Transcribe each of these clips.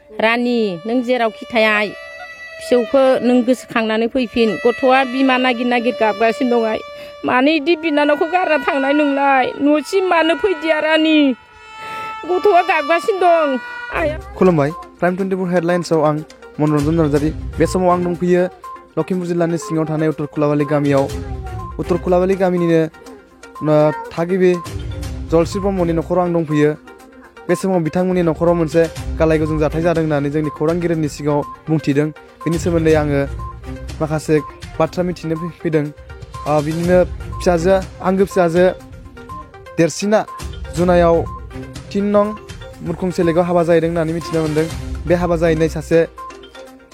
रानि नों जेरावखि थाया फिसौखौ नों गोसोखांनानै फैफिन गथ'आ बिमा नागिर नागिर गाबगासिनो दं मानो इदि बिनानावखौ गारना थांनाय नोंलाय न'सिम मानो फैदिया रानि गथ'आ गाबगासिनो दं आया खुलुमबाय प्राइम 24 हेडलाइन्सआव आं मनरन्जन नार्जारी बे समाव आं दंफैयो लखिमपुर जिल्लानि सिङाव थानाय उत्तर कुलाबाली गामियाव उत्तर कुलाबाली गामिनिनो थागिबि जलस्रि ब्रह्मनि न'खराव आं दंफैयो बे समाव बिथांमोननि न'खराव मोनसे गालाय गुजुं जाथाय जादों होननानै जोंनि खौरांगिरिनि सिगाङाव बुंथिदों बेनि सोमोन्दै आङो माखासे बाथ्रा मिथिनो फैदों बिदिनो फिसाजो आंगो फिसाजो देरसिना जुनायाव 3 नं मुरखुं सेलेगाव हाबा जाहैदों होननानै मिथिनो मोन्दों बे हाबा जाहैनाय सासे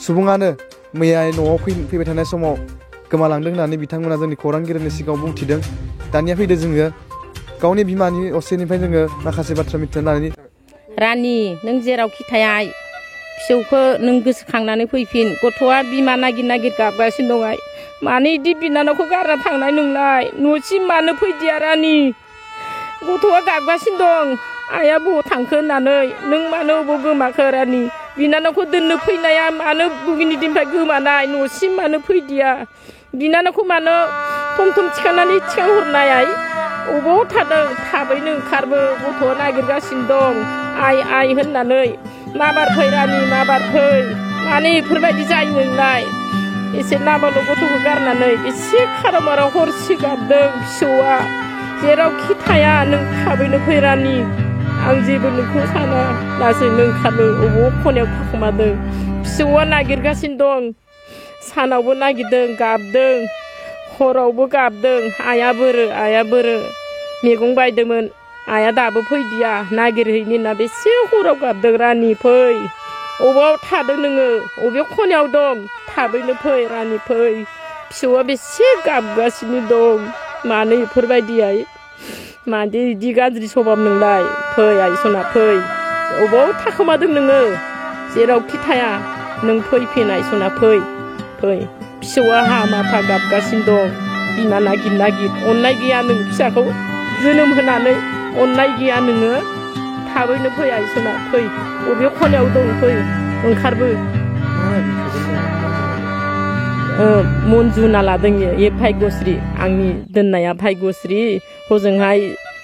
सुबुङानो मैया न'आव फैबाय थानाय समाव गोमालांदों होननानै बिथांमोना जोंनि खौरांगिरिनि सिगाङाव बुंथिदों दानिया फैदो जोङो गावनि बिमानि असेनिफ्राय जोङो माखासे बाथ्रा मिथिनानै रानि नों जेरावखि थाया फिसौखौ नों गोसोखांनानै फैफिन गथ'आ बिमा नागिर नागिर गाबगासिनो दं मानो इदि बिनानावखौ गारना थांनाय नोंलाय न'सिम मानो फैदिया रानि गथ'आ गाबगासिनो दं आइया बबाव थांखो होननानै नों मानो बबाव गोमाखो रानि बिनानावखौ दोननो फैनाया मानो बुगिनि दिननिफ्राय गोमानाय न'सिम मानो फैदिया बिनानावखौ मानो थम थम थिखांनानै थिखांहरनाय अबाव थादों थाबैनो ओंखारबो गथ'आ नागिरगासिनो दं आइ होननानै माबार फै रानि माबार फै मानो बेफोरबायदि जायो नोंलाय एसे नाबाल' गथ'खौ गारनानै एसे खारामाराव हरसे गाबदों फिसौआ जेरावखि थाया नों थाबैनो फै रानि आं जेबो नोंखौ साना लासैनो ओंखारनो अबाव खनायाव थाखोमादों फिसौआ नागिरगासिनो दं सानावबो नागिरदों गाबदों हरावबो गाबदों आइया बोरो मैगं बायदोंमोन आइया दाबो फैदिया नागिरहैनो होनना बेसे हराव गाबदों रानि फै अबाव थादों नोङो अबे खनायाव दं थाबैनो फै रानि फै फिसौआ बेसे गाबगासिनो दं मानो बेफोरबायदिहाय मादि इदि गाज्रि सभाब नोंलाय फै आइसना फै अबाव थाखोमादों नोङो जेरावखि थाया नों फैफिन आइसना फै फिसौआ हामाथा गाबगासिनो दं बिमा नागिर नागिर अननाय गैया नों फिसाखौ जोनोम होनानै अननाय गैया नोङो थाबैनो फै आइसना फै अबे खनायाव दं फै ओंखारबो मन्जु होनना लादों ए भाग्यश्री आंनि दोननाया भाग्यश्री हजोंहाय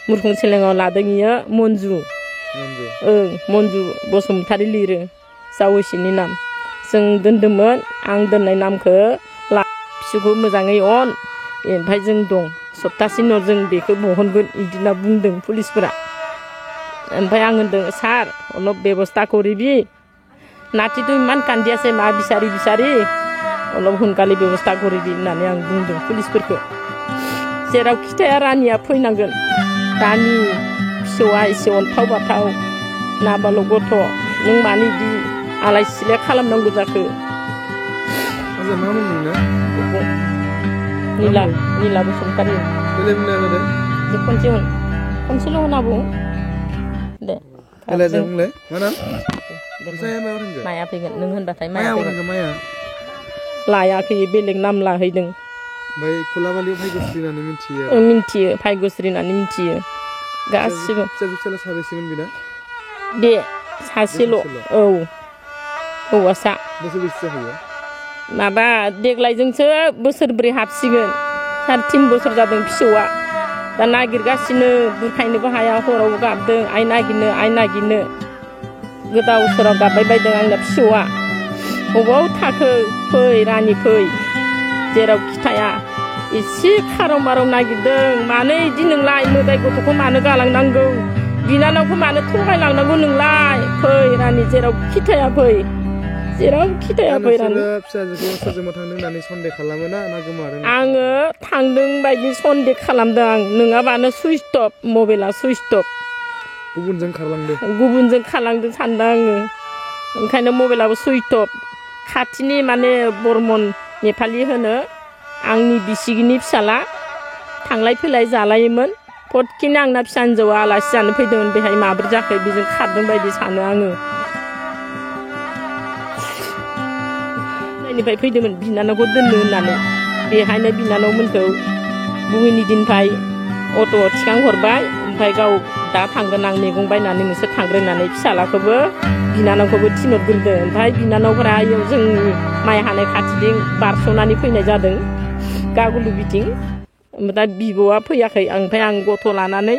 मुरखुं सेलेङाव लादों इयो मन्जु मन्जु बसुमतारी लिरो जावैसोनि नाम जों दोनदोंमोन आं दोननाय नामखौ फिसौखौ मोजाङै अन ओमफ्राय जों दं सप्तासे उनाव जों बेखौ बहनगोन बिदिना बुंदों पुलिसफोरा ओमफ्राय आं होनदों सार अलप बेबस्था करिबि नाथिथ' इमान कान्दियासै मा बिसारि अलप सोनकाले बेबस्था करिबि होननानै आं बुंदों पुलिसफोरखौ जेरावखि थाया रानिया फैनांगोन रानि फिसौआ एसे अन्थाव बाथाव नाबाल' गथ' नों मानो बिदि आलाय सिलाय खालामनांगौ जाखो नीला बसुमतारी खनसेल' होना बुं दे माया फैगोन नों होनबाथाय माया फैगोन लायाखै बेलेग नाम लाहैदों कुलाबालियाव भाग्यश्री होननानै मिथियो मिथियो भाग्यश्री होननानै मिथियो गासिबो साबेसेमोन बिना बे सासेल' हौवासा माबा देग्लायजोंसो बोसोरब्रै हाबसिगोन 3.5 बोसोर जादों फिसौआ दा नागिरगासिनो बुरखायनोबो हाया हरावबो गाबदों आइ नागिरनो गोदाव सोराव गाबबाय बायदों आंना फिसौआ बबाव थाखो फै रानि फै जेरावखि थाया एसे खाराव माराव नागिरदों मानो इदि नोंलाय मोदाय गथ'खौ मानो गालांनांगौ बिनानावखौ मानो थगायलांनांगौ नोंलाय फै रानि जेरावखि थाया फै रानि फिसाजोखौ सोरजोंबा थांदों होननानै सन्देह खालामो ना गोमादों आङो थांदों बायदि सन्देह खालामदों आं नङाबानो सुइच अफ मबाइला सुइच अफ गुबुनजों खारलांदों सानदों आङो ओंखायनो मबाइलाबो सुइच अफ खाथिनि माने बर्मन नेपालि होनो आंनि बिसिगिनि फिसाला थांलाय फैलाय जालायोमोन फटकिनो आंना फिसा हिन्जावा आलासि जानो फैदोंमोन बेहाय माबोरै जाखो बेजों खारदों बायदि सानो आङो निफ्राय फैदोंमोन बिनानावखौ दोननो होननानै बेहायनो बिनानावमोनखौ बुहुनि दिननिफ्राय अट'आव थिखांहरबाय ओमफ्राय गाव दा थांगोन आं मैगं बायनानै नोंसोर थांग्रोनानै फिसालाखौबो बिनानावखौबो थिनहरग्रोदों ओमफ्राय बिनानावफोरा आयौ जोंनि माइ हानाय खाथिजों बारस'नानै फैनाय जादों गागुलु बिथिं दा बिब'आ फैयाखै ओमफ्राय आं गथ' लानानै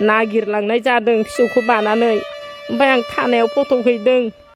नागिरलांनाय जादों फिसौखौ बानानै ओमफ्राय आं थानायाव फट' हैदों